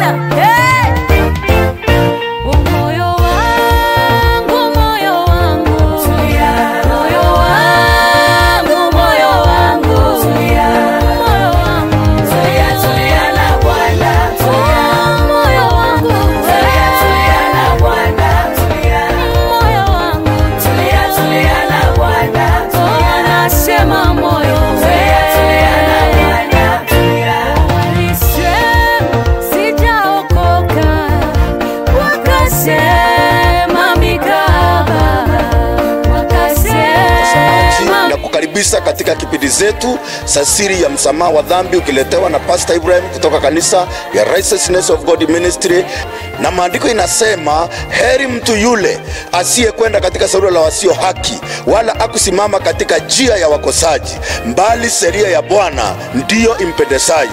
Bwana. Hey! Moyo wangu, moyo wangu, moyo wangu, moyo wangu, moyo wangu, Tulia, tulia na Bwana, tulia. Moyo wangu, Tulia, tulia na Bwana, tulia. Moyo wangu, Tulia, tulia na Bwana, tulia. Nasema moyo Tulia, tulia na Bwana, tulia. Walisema sijaokoka, wakasema mikaba, wakasema na kukaribisha katika kipindi zetu za siri ya msamaha wa dhambi, ukiletewa na Pastor Ibrahim kutoka kanisa ya Righteousness of God Ministry. Na maandiko inasema, heri mtu yule asiyekwenda katika shauri la wasio haki, wala akusimama katika njia ya wakosaji, bali sheria ya Bwana ndiyo impendezaye,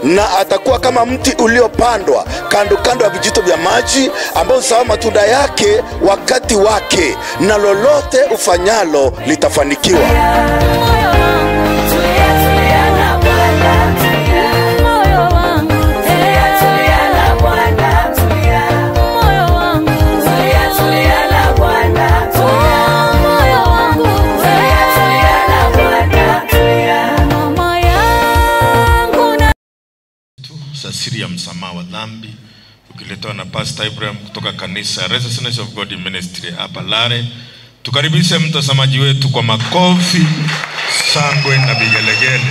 na atakuwa kama mti uliopandwa kando kando ya vijito vya maji, ambao huzaa matunda yake wakati wake, na lolote ufanyalo litafanikiwa. Moyo wangu, Tulia, tulia na Bwana, tulia. Moyo wangu, Tulia, tulia na Bwana, tulia. Moyo wangu, Tulia, tulia na Bwana, tulia. Moyo wangu, Tulia, tulia na Bwana, tulia. Mama yangu na za siri ya msamaha wa dhambi, ukiletewa na Pastor Ibrahim kutoka kanisa Righteousness of God Ministry hapa Lare. Tukaribishe mtazamaji wetu kwa makofi, shangwe na vigelegele.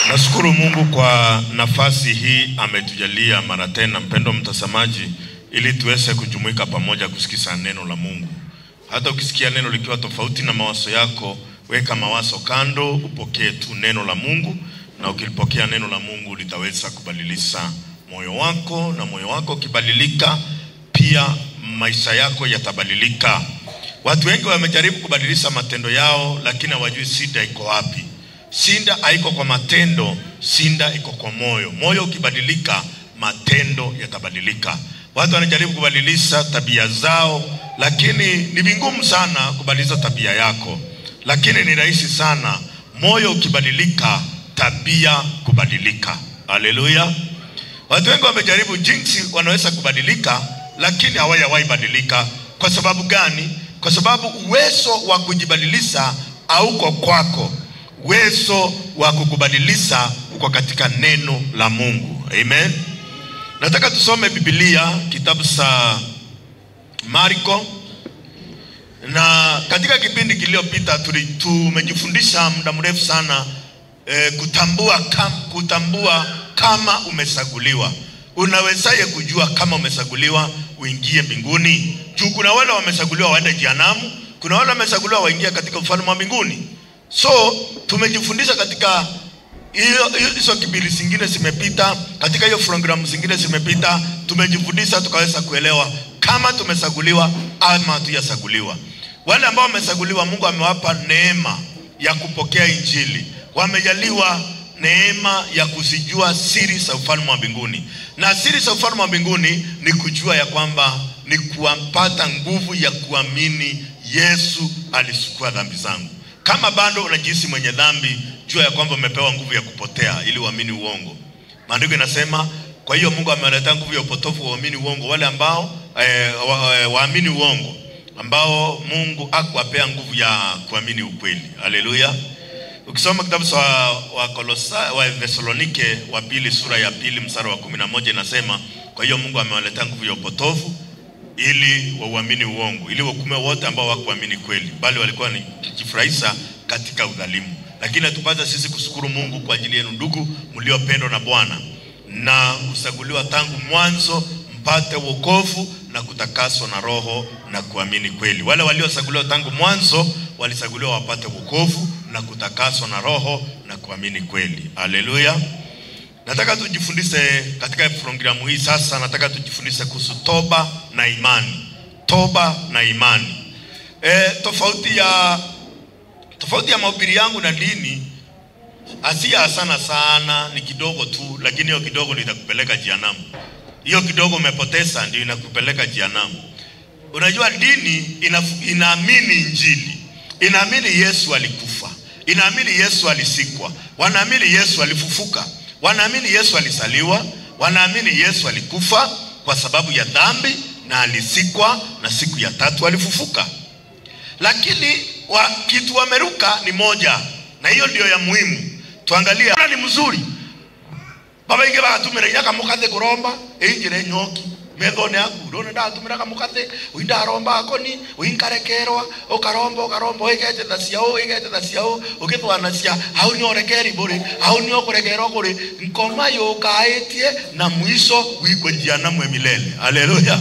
Nashukuru Mungu kwa nafasi hii ametujalia mara tena, mpendo mtazamaji, ili tuweze kujumuika pamoja kusikiza neno la Mungu. Hata ukisikia neno likiwa tofauti na mawazo yako, weka mawazo kando, upokee tu neno la Mungu, na ukilipokea neno la Mungu litaweza kubadilisha moyo wako, na moyo wako ukibadilika, pia maisha yako yatabadilika. Watu wengi wamejaribu kubadilisha matendo yao, lakini hawajui shida iko wapi. Shinda haiko kwa matendo, shinda iko kwa moyo. Moyo ukibadilika, matendo yatabadilika. Watu wanajaribu kubadilisha tabia zao, lakini ni vigumu sana kubadilisha tabia yako, lakini ni rahisi sana moyo ukibadilika, tabia kubadilika. Haleluya! Watu wengi wamejaribu jinsi wanaweza kubadilika, lakini hawajawahi badilika. Kwa sababu gani? Kwa sababu uwezo wa kujibadilisha hauko kwako. Uwezo wa kukubadilisha uko katika neno la Mungu. Amen. Nataka tusome Biblia, kitabu cha Marko. Na katika kipindi kilichopita tumejifundisha muda mrefu sana kutambua kama umechaguliwa. Unawezaje kujua kama umechaguliwa uingie mbinguni? Juu kuna wale wamechaguliwa waende jehanamu, kuna wale wamechaguliwa waingie katika ufalme wa mbinguni. So tumejifundisha katika hizo kipindi zingine zimepita, katika hiyo programu zingine zimepita, tumejifundisha tukaweza kuelewa kama tumechaguliwa ama hatujachaguliwa. Wale ambao wamechaguliwa, Mungu amewapa neema ya kupokea Injili. Wamejaliwa neema ya kuzijua siri za ufalme wa mbinguni. Na siri za ufalme wa mbinguni ni kujua ya kwamba ni kumpata nguvu ya kuamini Yesu alichukua dhambi zangu. Kama bado unajihisi mwenye dhambi, jua ya kwamba umepewa nguvu ya kupotea ili uamini uongo. Maandiko inasema, kwa hiyo Mungu amewaletea nguvu ya upotofu waamini uongo, wale ambao waamini uongo, ambao Mungu hakuwapea nguvu ya kuamini ukweli. Haleluya. Ukisoma kitabu cha wa Thesalonike wa pili sura ya 2 mstari wa 11 inasema, kwa hiyo Mungu amewaletea nguvu ya upotofu ili wauamini uongo, ili wakume wote ambao hawakuamini kweli, bali walikuwa ni kujifurahisha katika udhalimu. Lakini atupasa sisi kushukuru Mungu kwa ajili yenu ndugu mliopendwa na Bwana, na kuchaguliwa tangu mwanzo mpate wokovu na kutakaswa na Roho na kuamini kweli. Wale waliochaguliwa tangu mwanzo walichaguliwa wapate wokovu na kutakaswa na Roho na kuamini kweli. Haleluya. Nataka tujifundishe katika programu hii sasa, nataka tujifundishe kuhusu toba na imani. Toba na imani. Tofauti ya mahubiri yangu na dini asia sana sana ni kidogo tu, lakini hiyo kidogo ndio itakupeleka jehanamu. Hiyo kidogo umepoteza ndio inakupeleka jehanamu. Unajua dini inaamini Injili, inaamini Yesu alikufa, inaamini Yesu alisikwa, wanaamini Yesu alifufuka, wanaamini Yesu alisaliwa, Wanaamini Yesu alikufa kwa sababu ya dhambi na alizikwa na siku ya tatu alifufuka. Lakini kitu wameruka ni moja, na hiyo ndio ya muhimu. Tuangalie. Ni mzuri. Baba inge bagatumira inya kamukathe kuromba, einjire nyoki. Methone aku, ndona ndatumira kamukathe, uinda aromba akoni, uinkarekerwa, ukaromba ukaromba wikete tha ciao, wikete tha ciao, ugithwana cia, hau ni orekeri buri, hau ni okurekerwa kuri, nkoma yukaetie na mwisho wikwe jehanamu milele. Haleluya.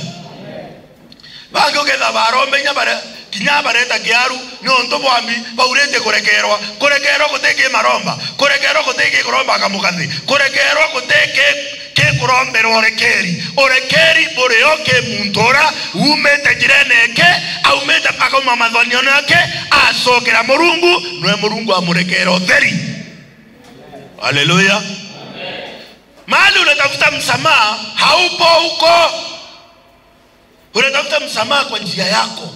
Bangi ugetha barombe inya bare kinya bareta kiaru ni onto bwambi baurete kurekerwa, kurekerwa guteke maromba, kurekerwa guteke kuromba kamukathi, kurekerwa guteke ke kurombera orekeri, orekeri bureoke muntora umete jireneke aumete akauma mathonio nake acokera Murungu nwe Murungu amurekera utheri. Haleluya. Mahali unatafuta msamaha haupo huko. Unatafuta msamaha kwa njia yako,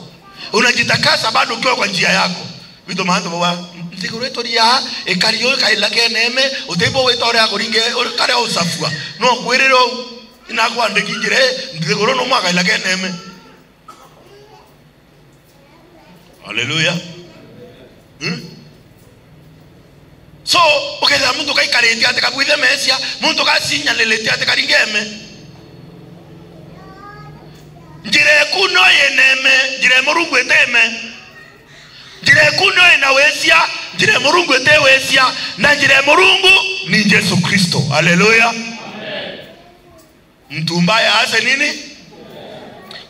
unajitakasa bado ukiwa kwa njia yako. Vitu maanzo baba nthigureto ria ekario kailake neme uteibo wetorea kuringe kare usafua no kwiriro inakwandikijire nthiguro no mwaka ilake neme. Haleluya. So uketha muntu kaikaretie ate kabwithe mesia, muntu kasinyaleletie ate karingeme njira ekuno yeneme, njira Murungu eteme, njira ekuno enawesia, njira Murungu etewesia, na njira Murungu ni Yesu Kristo. Haleluya. Mtu mbaya ase nini?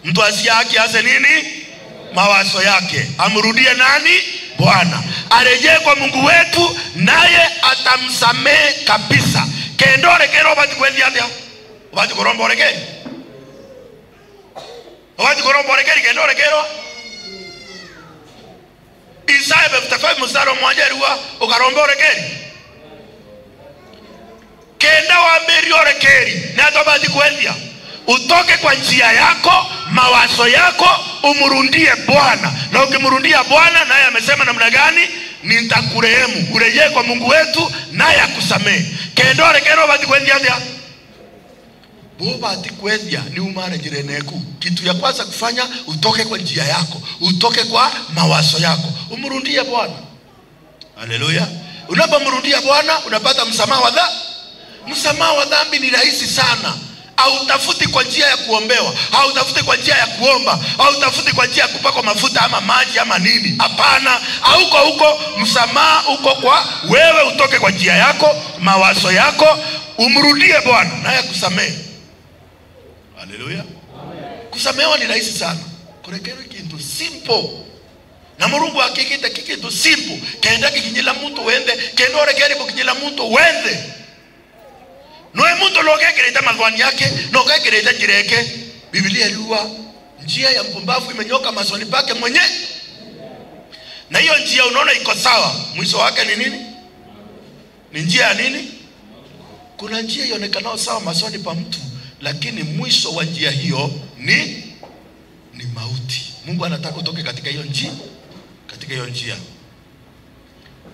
Mtu asiye haki ase nini? Mawazo yake amrudie nani? Bwana. Arejee kwa Mungu wetu naye atamsamehe kabisa. Kendore kero bati kwendi atia bati korombo reke bati korombo reke kendore kero Isaya 55 mstari mmoja ruwa ukarombo reke kenda wa orekeri na atabati kwendia. Utoke kwa njia yako, mawazo yako, umurundie Bwana. Na ukimrundia Bwana, naye amesema namna gani? Nitakurehemu. Urejee kwa Mungu wetu, naye akusamehe. Kendore kero bati kwendia atia. Boba ati kwendia ni umare jireneku. Kitu ya kwanza kufanya, utoke kwa njia yako, utoke kwa mawazo yako, umrundie Bwana. Haleluya. Unapomrundia Bwana, unapata msamaha wa dhambi. Msamaha wa dhambi ni rahisi sana. Hautafuti kwa njia ya kuombewa, hautafuti kwa njia ya kuomba, hautafuti kwa njia ya kupakwa mafuta ama maji ama nini. Hapana, hauko huko. Msamaha uko kwa wewe, utoke kwa njia yako, mawazo yako, umrudie Bwana naye akusamehe. Haleluya. Kusamehewa ni rahisi sana. Kurekerwa kintu simple. Na Murungu akikita kikintu simple. Kenda kikinyila muntu wende, kenda orekeri kikinyila muntu wende. Noe muntu lokekereta madhwani yake, nokekereta jireke. Biblia iliwa njia ya mpumbavu imenyoka masoni pake mwenye. Na hiyo njia unaona iko sawa, mwisho wake ni nini? Ni njia ya nini? Kuna njia ionekanao sawa masoni pa mtu, lakini mwisho wa njia hiyo ni mauti. Mungu anataka utoke katika hiyo njia, katika hiyo njia.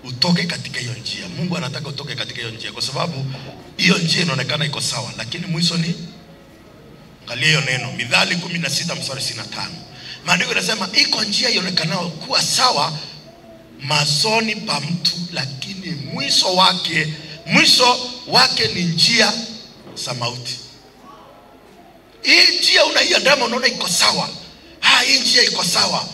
Utoke katika hiyo njia. Mungu anataka utoke katika hiyo njia kwa sababu hiyo njia inaonekana iko sawa, lakini mwisho ni, angalia hiyo neno Mithali 16 mstari 25. Maandiko yanasema iko njia ionekanao kuwa sawa masoni pa mtu, lakini mwisho wake ni njia za mauti. Hii njia unaiandama unaona iko sawa. Hii njia iko sawa.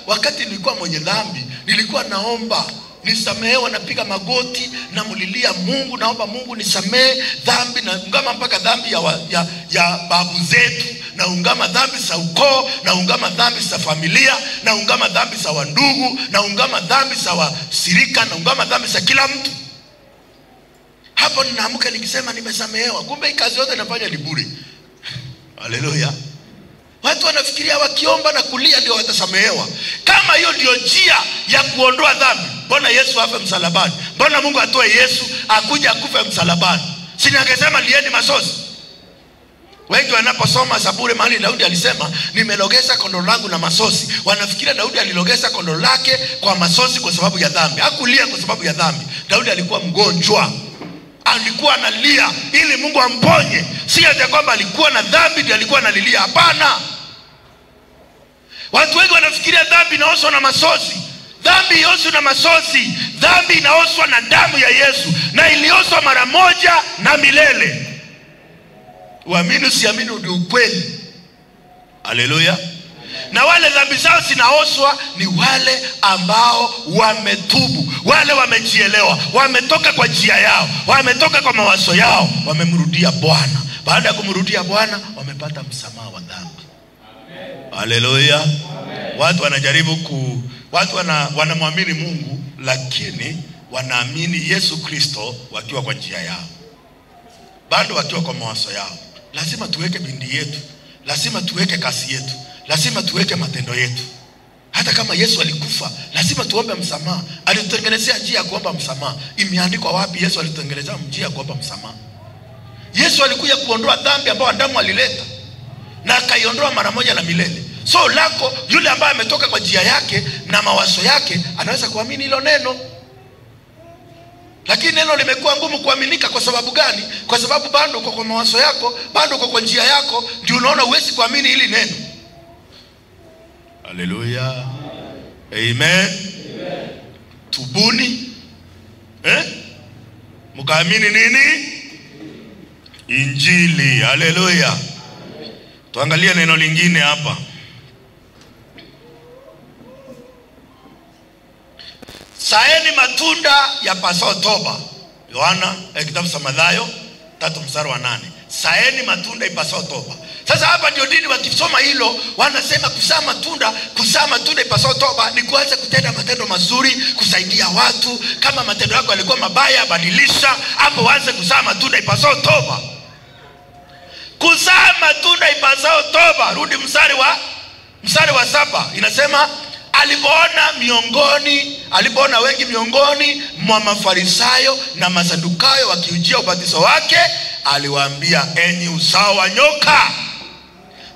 Wakati nilikuwa mwenye dhambi, nilikuwa naomba nisamehewe, napiga magoti, namulilia Mungu, naomba Mungu nisamehe dhambi, na ungama mpaka dhambi ya babu zetu, na ungama dhambi za ukoo, na ungama dhambi za familia, na ungama dhambi za wandugu, na ungama dhambi za wasirika, na ungama dhambi za kila mtu. Hapo ninaamka nikisema nimesamehewa, kumbe kazi yote nafanya ni bure. Haleluya. Watu wanafikiria wakiomba na kulia ndio watasamehewa. Kama hiyo ndio njia ya kuondoa dhambi, mbona Yesu afe msalabani? Mbona Mungu atoe Yesu akuja akufe msalabani? Si angesema lieni masosi? Wengi wanaposoma Zaburi mahali Daudi alisema nimelogeza kondoo langu na masosi, wanafikiria Daudi alilogeza kondoo lake kwa masosi kwa sababu ya dhambi. Hakulia kwa sababu ya dhambi. Daudi alikuwa mgonjwa. Alikuwa analia ili Mungu amponye. Si ati kwamba alikuwa na dhambi ndiyo alikuwa analilia. Hapana. Watu wengi wanafikiria dhambi inaoshwa na masosi. Dhambi ioshwi na masosi. Dhambi inaoshwa na damu ya Yesu, na ilioshwa mara moja na milele. Uamini usiamini, ndio ukweli. Haleluya. Na wale dhambi zao zinaoshwa ni wale ambao wametubu, wale wamejielewa, wametoka kwa njia yao, wametoka kwa mawazo yao, wamemrudia Bwana. Baada ya kumrudia Bwana, wamepata msamaha wa dhambi. Haleluya. Watu wanajaribu watu wanamwamini Mungu, lakini wanaamini Yesu Kristo wakiwa kwa njia yao, bado wakiwa kwa mawazo yao. Lazima tuweke bidii yetu, lazima tuweke kasi yetu, lazima tuweke matendo yetu. Hata kama Yesu alikufa, lazima tuombe msamaha. Alitutengenezea njia ya kuomba msamaha. Imeandikwa wapi Yesu alitutengenezea njia ya kuomba msamaha? Yesu alikuja kuondoa dhambi ambayo Adamu alileta, na akaiondoa mara moja na milele. So lako yule ambaye ametoka kwa njia yake na mawazo yake anaweza kuamini hilo neno. Lakini neno limekuwa ngumu kuaminika. Kwa sababu gani? Kwa sababu bado uko kwa mawazo yako, bado uko kwa njia yako, ndio unaona huwezi kuamini hili neno. Haleluya. Amen. Amen. Tubuni. Mkaamini nini? Injili. Haleluya. Tuangalie neno lingine hapa. Saeni matunda ya pasao toba. Yohana, kitabu cha Mathayo 3:8. Saeni matunda ipasao toba. Sasa hapa ndio dini wakisoma hilo wanasema kuzaa matunda ipasao toba ni kuanza kutenda matendo mazuri, kusaidia watu. Kama matendo yako yalikuwa mabaya, badilisha, hapo uanze kuzaa matunda ipasao toba. Kuzaa matunda ipasao toba. Rudi mstari wa 7 inasema alipoona wengi miongoni mwa Mafarisayo na Masadukayo wakiujia ubatizo wake, aliwaambia, enyi uzao wa nyoka,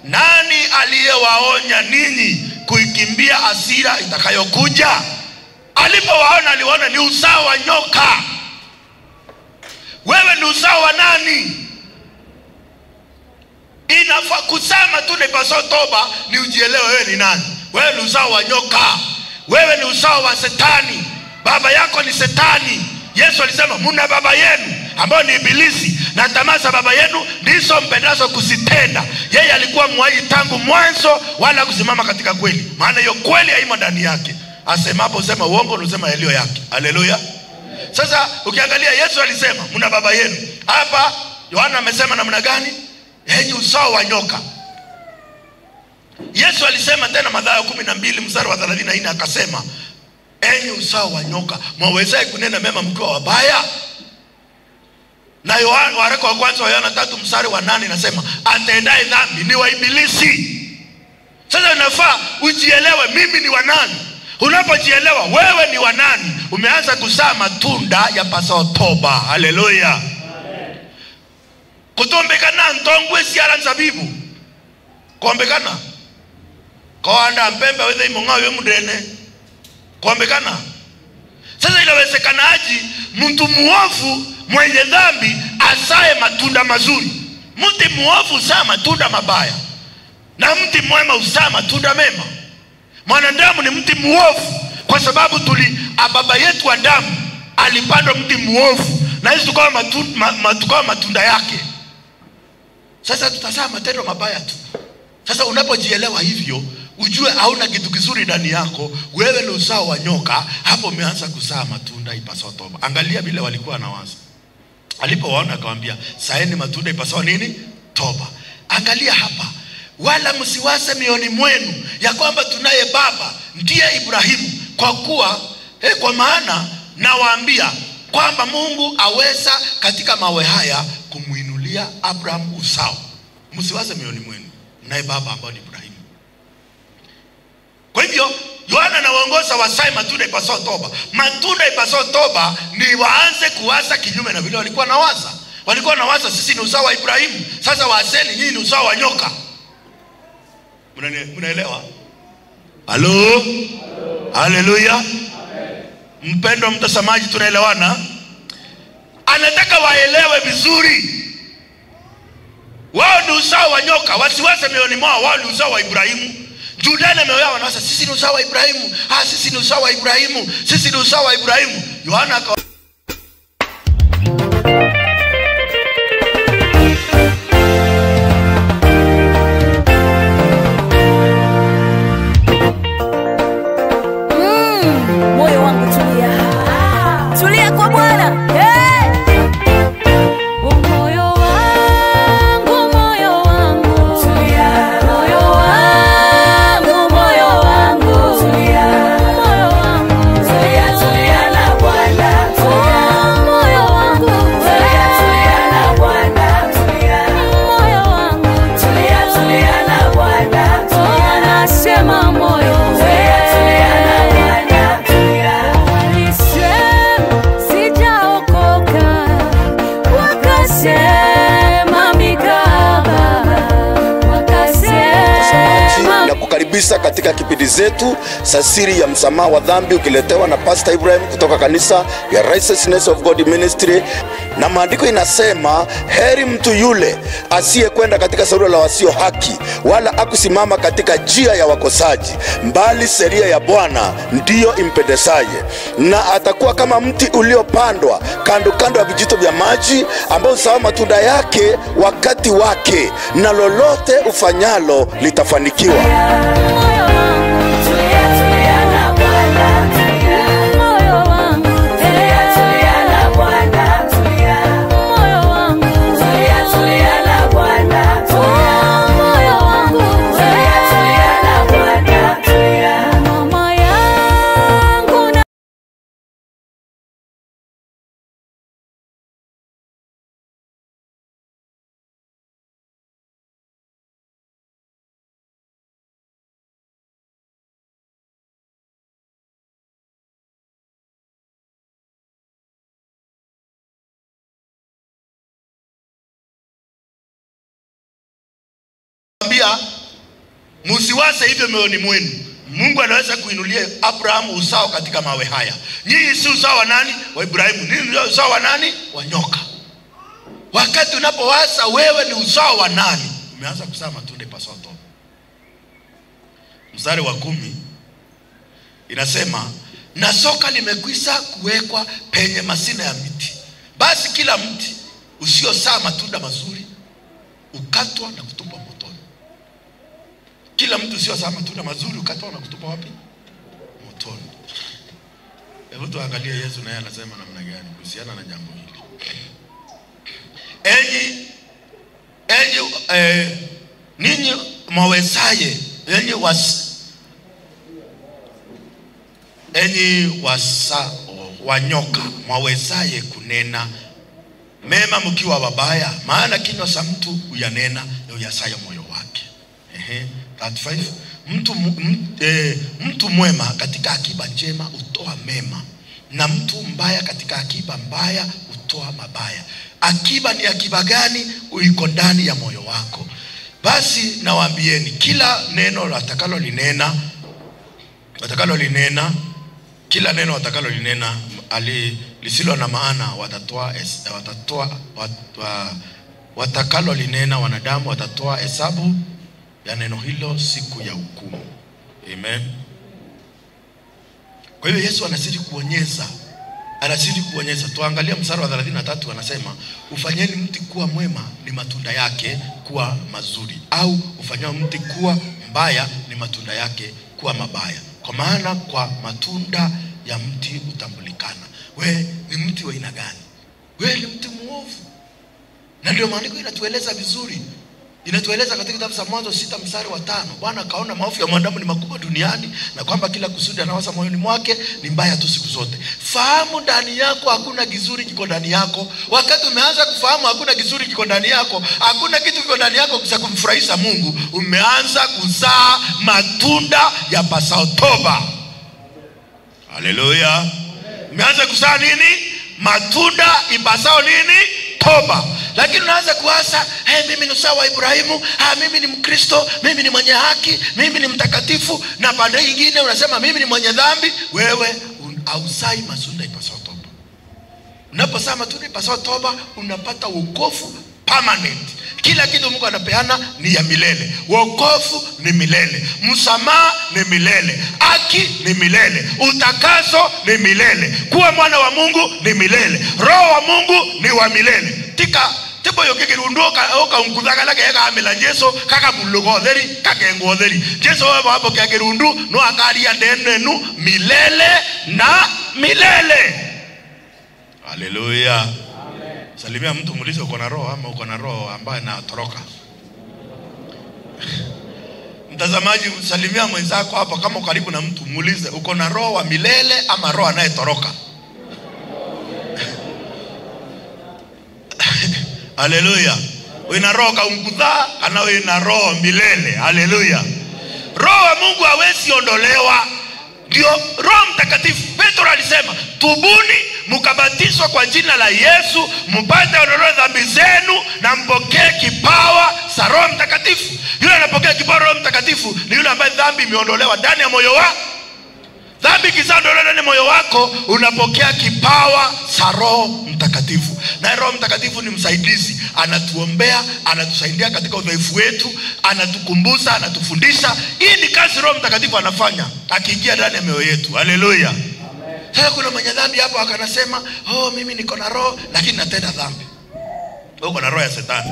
nani aliyewaonya ninyi kuikimbia hasira itakayokuja? Alipowaona aliwaona ni uzao wa nyoka. Wewe ni uzao wa nani? Inafaa kuzaa matunda ipasao toba ni ujielewe wewe ni nani. Wewe ni uzao wa nyoka. Wewe ni uzao wa Setani. Baba yako ni Setani. Yesu alisema muna baba yenu ambao ni Ibilisi, na tamaa za baba yenu ndizo mpendazo kuzitenda. Yeye alikuwa mwai tangu mwanzo, wala kusimama katika kweli, maana hiyo kweli haimo ndani yake. Asemapo sema uongo, unasema yaliyo yake. Haleluya. Sasa ukiangalia Yesu alisema muna baba yenu. Hapa Yohana amesema namna gani? Enyi uzao wa nyoka. Yesu alisema tena Mathayo 12:34 akasema, enyi uzao wa nyoka, mwawezaye kunena mema mkiwa wabaya? Na Yohana, waraka wa kwanza wa Yohana 3:8 inasema, atendaye dhambi ni wa Ibilisi. Sasa unafaa ujielewe, mimi ni wa nani? Unapojielewa wewe ni wa nani, umeanza kuzaa matunda ya pasao toba. Haleluya. Kutombekana ntongwe siara nzabibu. Kuombekana. Koanda mpembe wethe imongawe mudene. Kuombekana. Sasa inawezekanaje mtu muovu mwenye dhambi asae matunda mazuri? Mti muovu uzaa matunda mabaya, na mti mwema uzaa matunda mema. Mwanadamu ni mti muovu kwa sababu baba yetu Adamu alipandwa mti muovu, na sisi tukawa matunda yake. Sasa tutazaa matendo mabaya tu. Sasa unapojielewa hivyo, ujue hauna kitu kizuri ndani yako, wewe ni uzao wa nyoka, hapo umeanza kuzaa matunda ipasao toba. Angalia vile walikuwa wanawaza. Alipowaona akamwambia, saeni matunda ipasao nini? Toba. Angalia hapa, wala msiwase mioni mwenu ya kwamba tunaye baba ndiye Ibrahimu, kwa kuwa kwa maana nawaambia kwamba Mungu aweza katika mawe haya kumuinulia Abraham uzao. Msiwaze mioni mwenu, mnaye baba ambao ni Ibrahimu. Kwa hivyo Yohana anawaongoza wasae matunda ipasao toba. Matunda ipasao toba ni waanze kuwaza kinyume na vile walikuwa nawaza. Walikuwa nawaza sisi ni uzao wa Ibrahimu, sasa waaseni nyinyi ni uzao wa nyoka. Mnaelewa? Halo? Haleluya. Mpendwa mtazamaji, tunaelewana? Anataka waelewe vizuri. Wao ni uzao wa nyoka, wasiwaze mioyoni mwao wao ni uzao wa Ibrahimu. Judana mioyo yao wanawaza sisi ni uzao wa Ibrahimu. Ah, sisi ni uzao wa Ibrahimu. Sisi ni uzao wa Ibrahimu. Yohana aka Moyo wangu tulia. Tulia kwa Bwana. Hey! Moyo wangu, moyo wangu. Tulia. Moyo wangu, moyo wangu. Tulia. Moyo wangu. Tulia, tulia na Bwana. Tulia. Moyo wangu. Tulia, tulia na Bwana. Tulia. Moyo wangu. Tulia, tulia na Bwana. Tulia. Nasema moyo. Tulia, tulia na Bwana. Tulia. Walisema sijaokoka, wakasema mikaba, wakasema na kukaribisha katika kipindi zetu za siri ya msamaha wa dhambi, ukiletewa na Pastor Ibrahim kutoka kanisa ya Righteousness of God Ministry. Na maandiko inasema heri mtu yule asiyekwenda katika shauri la wasio haki, wala akusimama katika njia ya wakosaji, bali sheria ya Bwana ndiyo impendezaye, na atakuwa kama mti uliopandwa kando kando ya vijito vya maji, ambao huzaa matunda yake wakati wake, na lolote ufanyalo litafanikiwa. Moyo wangu, tulia, tulia na Bwana. Tulia. Moyo wangu, tulia, tulia na Bwana. Tulia. Moyo wangu, tulia, tulia na Bwana. Tulia. Moyo wangu, tulia, tulia na Bwana. Tulia. Mama yangu na Ambia, msiwaze hivyo mioyoni mwenu. Mungu anaweza kuinulia Abrahamu uzao katika mawe haya. Nyinyi si uzao wa nani? Wa Ibrahimu. Ninyi ni uzao wa nani? Wa nyoka. Wakati unapowaza wewe ni uzao wa nani, umeanza kuzaa matunda ipasao toba. Mstari wa 10 inasema, na soka limekwisha kuwekwa penye masina ya miti, basi kila mti usiozaa matunda mazuri ukatwa na kutupwa motoni. Kila mtu usiozaa matunda mazuri ukatwa na kutupwa wapi? Motoni. Hebu tuangalie Yesu naye anasema namna gani kuhusiana na jambo hili. Enyi ninyi mwawezaye, enyi wanyoka mwawezaye kunena mema mkiwa wabaya, maana kinywa cha mtu uyanena na uyasaya moyo wake. 35. Mtu mwema katika akiba njema hutoa mema, na mtu mbaya katika akiba mbaya hutoa mabaya. Akiba ni akiba gani? Uiko ndani ya moyo wako. Basi nawaambieni, kila neno watakalolinena, kila neno watakalolinena lisilo na maana watakalolinena wanadamu watatoa hesabu ya neno hilo siku ya hukumu. Amen. Kwa hiyo Yesu anazidi kuonyesha. Anazidi kuonyesha. Tuangalie mstari wa 33, anasema ufanyeni mti kuwa mwema ni matunda yake kuwa mazuri, au ufanyao mti kuwa mbaya ni matunda yake kuwa mabaya. Kwa maana kwa matunda ya mti utambulikana. We ni mti wa aina gani? We ni mti muovu. Na ndio maandiko inatueleza vizuri. Inatueleza katika kitabu cha Mwanzo 6 mstari wa 5. Bwana akaona maovu ya mwanadamu ni makubwa duniani, na kwamba kila kusudi anawaza moyoni mwake ni mbaya tu siku zote. Fahamu ndani yako hakuna kizuri kiko ndani yako. Wakati umeanza kufahamu hakuna kizuri kiko ndani yako, hakuna kitu kiko ndani yako cha kumfurahisha Mungu, umeanza kuzaa matunda ya pasao toba. Haleluya. Umeanza kuzaa nini? Matunda ipasao nini? Toba. Lakini unaanza kuasa, hey, mimi ni sawa Ibrahimu, mimi ni Mkristo, mimi ni mwenye haki, mimi ni mtakatifu, na pande nyingine unasema mimi ni mwenye dhambi. Wewe hauzai matunda ipasao toba. Unaposema tu ni pasao toba, unapata wokovu permanent. Kila kitu Mungu anapeana ni ya milele. Wokovu ni milele, msamaha ni milele, haki ni milele, utakaso ni milele, kuwa mwana wa Mungu ni milele, roho wa Mungu ni wa milele. Tika tipo yokekerundu oka unkuthagalake yakamela Jesu kakabulugotheri kakengotheri Jesu wewe hapo kekerundu no akaria ndenenu milele na milele. Haleluya. Salimia mtu muulize uko na roho ama uko na roho ambaye anatoroka. Mtazamaji, salimia mwenzako hapa kama karibu na mtu muulize uko na roho wa milele ama roho anayetoroka. Haleluya. Una roho kaungudha kana una roho milele. Haleluya. Roho wa Mungu hawezi ondolewa. Ndio Roho Mtakatifu. Petro alisema, tubuni mkabatizwa kwa jina la Yesu mpate ondolewe dhambi zenu na mpokee kipawa cha Roho Mtakatifu. Yule anapokea kipawa Roho Mtakatifu ni yule ambaye dhambi imeondolewa ndani ya moyo wako. Dhambi ikishaondolewa ndani ya moyo wako, unapokea kipawa cha Roho Mtakatifu. Na Roho Mtakatifu ni msaidizi, anatuombea, anatusaidia katika udhaifu wetu, anatukumbusha, anatufundisha. Hii ni kazi Roho Mtakatifu anafanya akiingia ndani ya mioyo yetu. Haleluya. Sasa kuna mwenye dhambi hapo akanasema, "Oh, mimi niko na roho lakini natenda dhambi." Uko na roho ya shetani.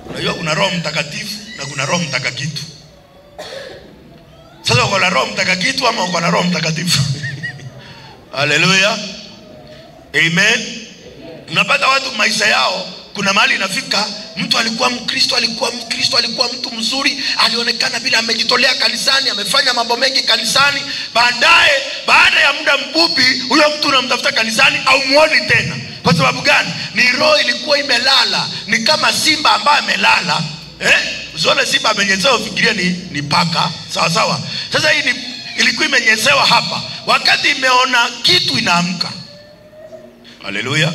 Unajua kuna Roho Mtakatifu na kuna roho mtakakitu. Sasa uko na roho mtakakitu ama uko na Roho Mtakatifu? Haleluya. Amen. Unapata watu maisha yao kuna mahali inafika mtu alikuwa Mkristo, alikuwa Mkristo, alikuwa mtu mzuri, alionekana bila amejitolea kanisani, amefanya mambo mengi kanisani. Baadaye, baada ya muda mfupi, huyo mtu unamtafuta kanisani au muoni tena. Kwa sababu gani? Ni roho ilikuwa imelala, ni kama simba ambaye amelala. Usione simba amenyezewa ufikirie ni paka, sawa sawa. Sasa hii ilikuwa imenyezewa hapa. Wakati imeona kitu inaamka. Haleluya.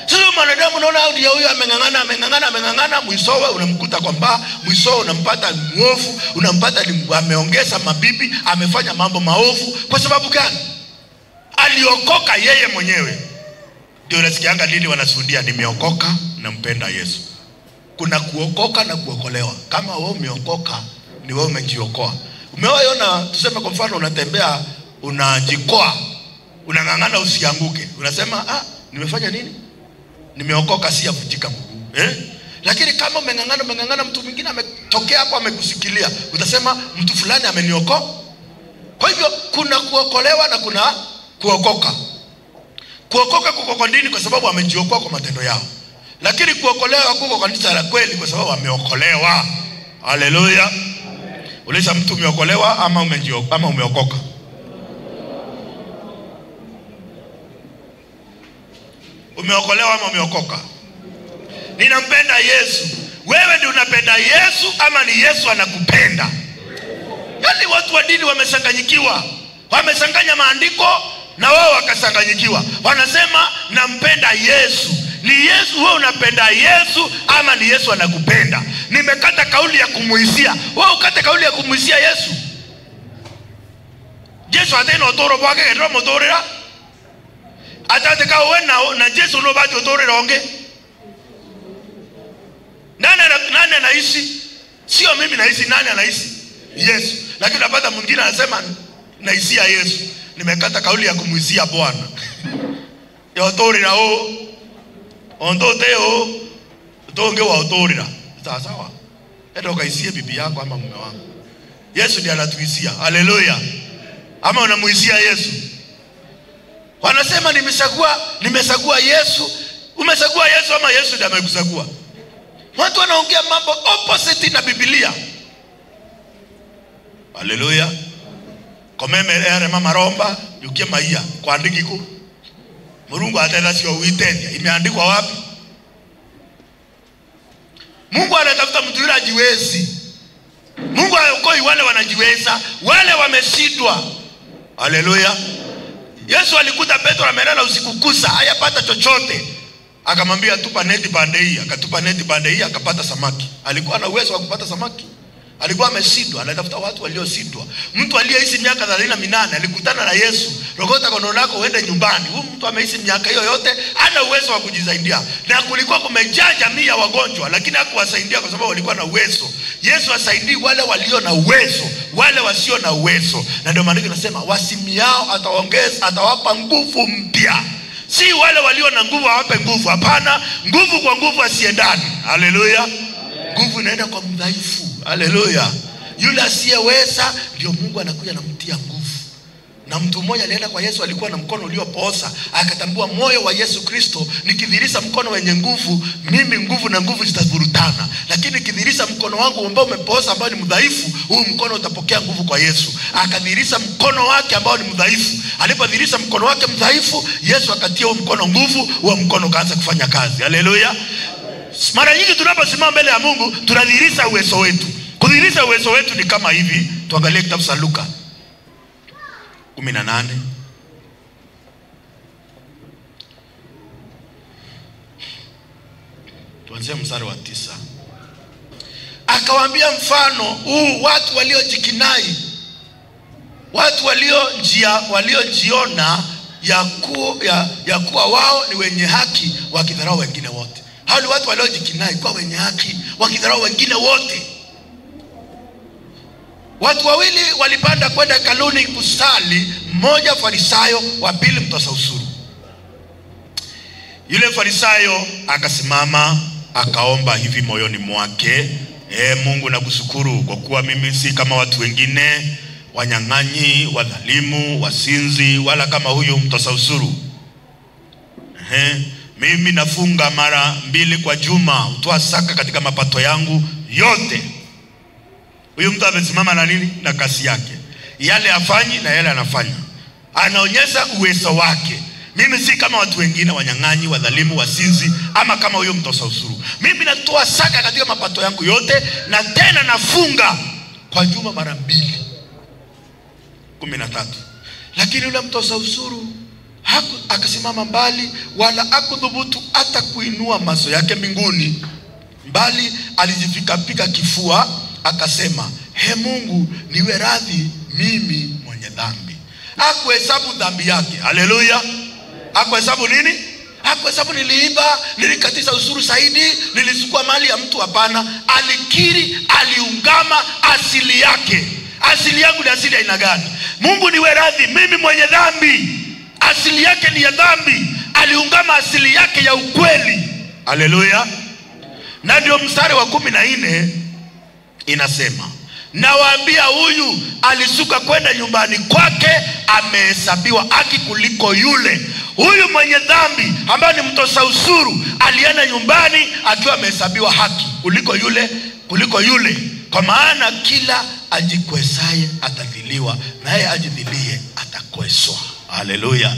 Sasa mwanadamu unaona ndio huyo ameng'ang'ana, ameng'ang'ana, ameng'ang'ana, mwishowe unamkuta kwamba mwishowe unampata mwovu, unampata ameongeza mabibi, amefanya mambo maovu. Kwa sababu gani? Aliokoka yeye mwenyewe. Ndio unasikianga dini wanashuhudia nimeokoka nampenda Yesu. Kuna kuokoka na kuokolewa. Kama wewe umeokoka ni wewe umejiokoa. Umewaona, tuseme kwa mfano unatembea unajikoa, unang'ang'ana usianguke. Unasema ah, nimefanya nini? Nimeokoka, si avunjika mguu. Lakini kama umeng'ang'ana, umeng'ang'ana, mtu mwingine ametokea hapo amekusikilia, utasema mtu fulani ameniokoa. Kwa hivyo kuna kuokolewa na kuna kuokoka. Kuokoka kuko kwa dini kwa sababu amejiokoa kwa matendo yao. Lakini kuokolewa kuko kwa kanisa la kweli kwa sababu ameokolewa. Haleluya. Uliza mtu umeokolewa ama umejiokoa ama umeokoka? Umeokolewa ama umeokoka? Ninampenda Yesu. Wewe ndiye unapenda Yesu ama ni Yesu anakupenda? Yaani watu wa dini wamechanganyikiwa. Wamechanganya maandiko na wao wakachanganyikiwa. Wanasema nampenda Yesu. Ni Yesu wewe unapenda Yesu ama ni Yesu anakupenda? Nimekata kauli ya kumuhisia. Wewe ukate kauli ya kumuhisia Yesu. Yesu atena otoro bwake ro motorera. Atate ka wewe na Yesu no baje otorera onge. Nani anaishi? Sio mimi naishi, nani anaishi? Yesu. Lakini unapata mwingine anasema naisia Yesu. Nimekata kauli ya kumuhisia Bwana. Ya otorera o. Ondoteo tonge wa otorera. Sawa sawa. Enda ukaisie bibi yako ama mume wako. Yesu ndiye anatuhisia. Haleluya. Ama unamuhisia Yesu? Wanasema nimesagua Yesu. Umesagua Yesu ama Yesu ndiye amekusagua? Watu wanaongea mambo opposite na Biblia. Haleluya. Komeme ere mama romba yukie maia kuandikiku. Murungu atenda sio uitendia. Imeandikwa wapi? Mungu anatafuta mtu yule ajiwezi. Mungu haokoi wale wanajiweza, wale wameshindwa. Haleluya. Yesu alikuta Petro amelala usiku kusa, hayapata chochote. Akamwambia tupa neti pande hii, akatupa neti pande hii akapata samaki. Alikuwa na uwezo wa kupata samaki. Alikuwa ameshindwa, anatafuta watu walioshindwa. Mtu aliyeishi miaka 38 alikutana na Yesu. Rokota godoro lako uende nyumbani. Huyu mtu ameishi miaka hiyo yote, hana uwezo wa kujisaidia. Na kulikuwa kumejaa jamii ya wagonjwa, lakini hakuwasaidia kwa sababu walikuwa na uwezo. Yesu asaidii wale walio na uwezo, wale wasio na uwezo. Na ndio maana nasema wasimiao atawaongeza, atawapa nguvu mpya. Si wale walio na nguvu awape nguvu, hapana. Nguvu kwa nguvu asiendani. Haleluya. Nguvu inaenda kwa mdhaifu. Haleluya. Yule asiyeweza ndio Mungu anakuja namtia nguvu. Na mtu mmoja alienda kwa Yesu, alikuwa na mkono uliopooza, akatambua moyo wa Yesu Kristo, nikidhihirisha mkono wenye nguvu, mimi nguvu na nguvu zitavurutana. Lakini nikidhihirisha mkono wangu ambao umepooza, ambao ni mdhaifu, huu mkono utapokea nguvu kwa Yesu. Akadhihirisha mkono wake ambao ni mdhaifu. Alipodhihirisha mkono wake mdhaifu, Yesu akatia huo mkono nguvu, huo mkono ukaanza kufanya kazi. Haleluya. Mara nyingi tunaposimama mbele ya Mungu, tunadhihirisha uwezo wetu. Kudhihirisha uwezo wetu ni kama hivi. Tuangalie kitabu cha Luka 18. Tuanzie mstari wa 9. Akawaambia mfano huu watu waliojikinai, watu waliojiona ya kuwa wao ni wenye haki, wakidharau wengine wote. Hao ni watu waliojikinai kuwa wenye haki, wakidharau wengine wote. Watu wawili walipanda kwenda hekaluni kusali, mmoja Farisayo, wa pili mtoza ushuru. Yule Farisayo akasimama akaomba hivi moyoni mwake, Mungu nakushukuru kwa kuwa mimi si kama watu wengine, wanyang'anyi, wadhalimu, wasinzi, wala kama huyu mtoza ushuru. Mimi nafunga mara 2 kwa juma, hutoa saka katika mapato yangu yote. Huyu mtu amesimama na nini? Na kasi yake. Yale afanyi na yale anafanya. Anaonyesha uwezo wake. Mimi si kama watu wengine, wanyang'anyi, wadhalimu, wasinzi, ama kama huyo mtoza ushuru. Mimi natoa saka katika mapato yangu yote, na tena nafunga kwa juma mara 2. 13. Lakini yule mtoza ushuru akasimama mbali, wala hakudhubutu hata kuinua macho yake mbinguni, bali alijipika kifua akasema, he Mungu, niwe radhi mimi mwenye dhambi. Hakuhesabu dhambi yake. Haleluya. Hakuhesabu nini? Hakuhesabu niliiba, nilikatisha ushuru zaidi, nilichukua mali ya mtu. Hapana. Alikiri, aliungama asili yake. Asili yangu ni asili aina gani? Mungu niwe radhi mimi mwenye dhambi. Asili yake ni ya dhambi. Aliungama asili yake ya ukweli. Haleluya. Na ndio mstari wa 14 inasema, nawaambia huyu alisuka kwenda nyumbani kwake amehesabiwa haki kuliko yule. Huyu mwenye dhambi ambaye ni mtoza ushuru alienda nyumbani akiwa amehesabiwa haki kuliko yule, kuliko yule. Kwa maana kila ajikwesaye atadhiliwa, naye ajidhilie atakweswa. Haleluya.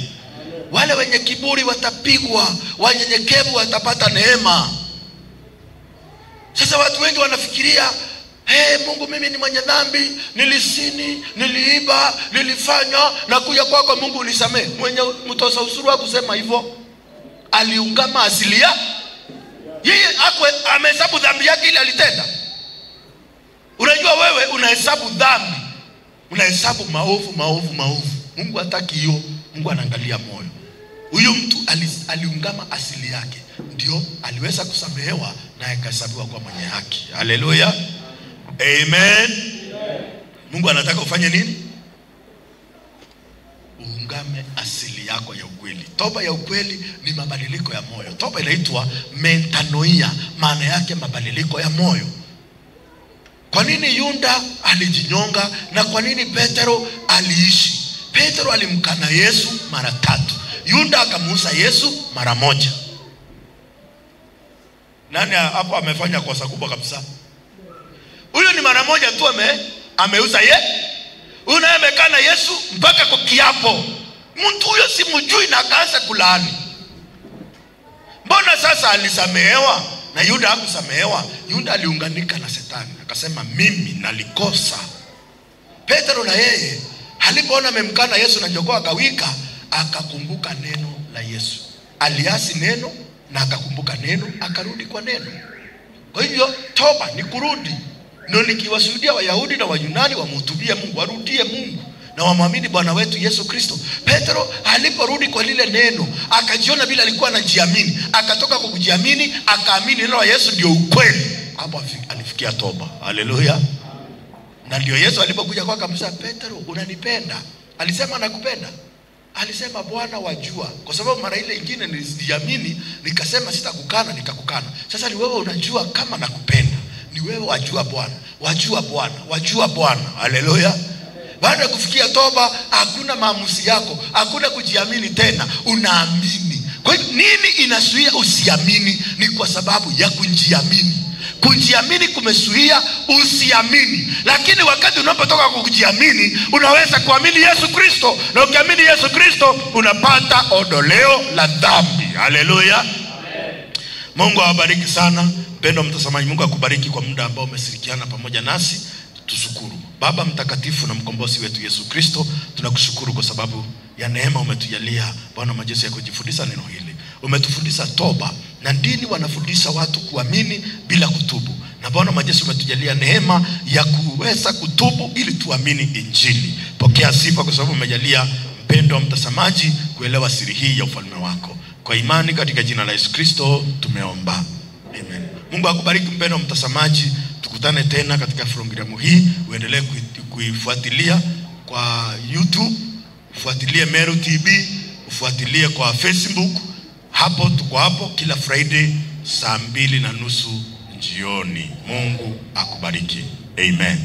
Wale wenye kiburi watapigwa, wanyenyekevu watapata neema. Sasa watu wengi wanafikiria, hey, Mungu mimi ni mwenye dhambi, nilisini, niliiba, nilifanya, na kuja kwako Mungu unisamehe. Mwenye mtoza ushuru hakusema hivyo. Aliungama asilia. Yeye amehesabu dhambi yake ile alitenda. Unajua wewe unahesabu dhambi, unahesabu maovu, maovu, maovu. Mungu hataki hiyo. Mungu anaangalia moyo. Huyu mtu aliungama asili yake, ndio aliweza kusamehewa na akahesabiwa kwa mwenye haki. Haleluya. Amen. Mungu anataka ufanye nini? Uungame asili yako ya ukweli. Toba ya ukweli ni mabadiliko ya moyo. Toba inaitwa metanoia, maana yake mabadiliko ya moyo. Kwa nini Yuda alijinyonga na kwa nini Petero aliishi? Petero alimkana Yesu mara 3. Yuda akamuuza Yesu mara 1. Nani hapo amefanya kosa kubwa kabisa? Huyo ni mara 1 tu ameuza ye. Huyo naye amekana Yesu mpaka kwa kiapo. Mtu huyo simjui na akaanza kulaani. Mbona sasa alisamehewa na Yuda hakusamehewa? Yuda aliunganika na Shetani, akasema mimi nalikosa. Petero na yeye alipoona amemkana Yesu na jogoo akawika, akakumbuka neno la Yesu. Aliasi neno na akakumbuka neno, akarudi kwa neno. Kwa hivyo toba ni kurudi. Ndio nikiwashuhudia Wayahudi na Wayunani wamhutubie Mungu, warudie Mungu. na wamwamini Bwana wetu Yesu Kristo. Petro aliporudi kwa lile neno, akajiona vile alikuwa anajiamini, akatoka kwa kujiamini, akaamini neno la Yesu ndio ukweli. Hapo alifikia toba. Haleluya. Na ndio Yesu alipokuja kwake akamwambia, Petro, unanipenda? Alisema nakupenda. Alisema Bwana wajua, kwa sababu mara ile ingine nilijiamini nikasema sitakukana, nikakukana. Sasa ni wewe unajua kama nakupenda. Ni wewe wajua Bwana, wajua Bwana, wajua Bwana. Haleluya. Baada ya kufikia toba, hakuna maamuzi yako, hakuna kujiamini tena, unaamini. Kwa hiyo nini inazuia usiamini? Ni kwa sababu ya kujiamini. Kujiamini kumezuia usiamini. Lakini wakati unapotoka kwa kujiamini, unaweza kuamini Yesu Kristo, na ukiamini Yesu Kristo unapata ondoleo la dhambi. Haleluya. Mungu awabariki sana mpendwa mtazamaji. Mungu akubariki kwa muda ambao umeshirikiana pamoja nasi. Tushukuru. Baba mtakatifu na mkombozi wetu Yesu Kristo, tunakushukuru kwa sababu ya neema umetujalia Bwana majeshi ya kujifundisha neno hili. Umetufundisha toba, na dini wanafundisha watu kuamini bila kutubu. Na Bwana majeshi umetujalia neema ya kuweza kutubu ili tuamini Injili. Pokea sifa kwa sababu umejalia mpendwa mtazamaji kuelewa siri hii ya ufalme wako. Kwa imani katika jina la Yesu Kristo tumeomba. Amen. Mungu akubariki mpendwa mtazamaji. Tukutane tena katika programu hii. Uendelee kuifuatilia kwa YouTube, ufuatilie Meru TV, ufuatilie kwa Facebook. Hapo tuko hapo kila Friday saa 2:30 jioni. Mungu akubariki. Amen.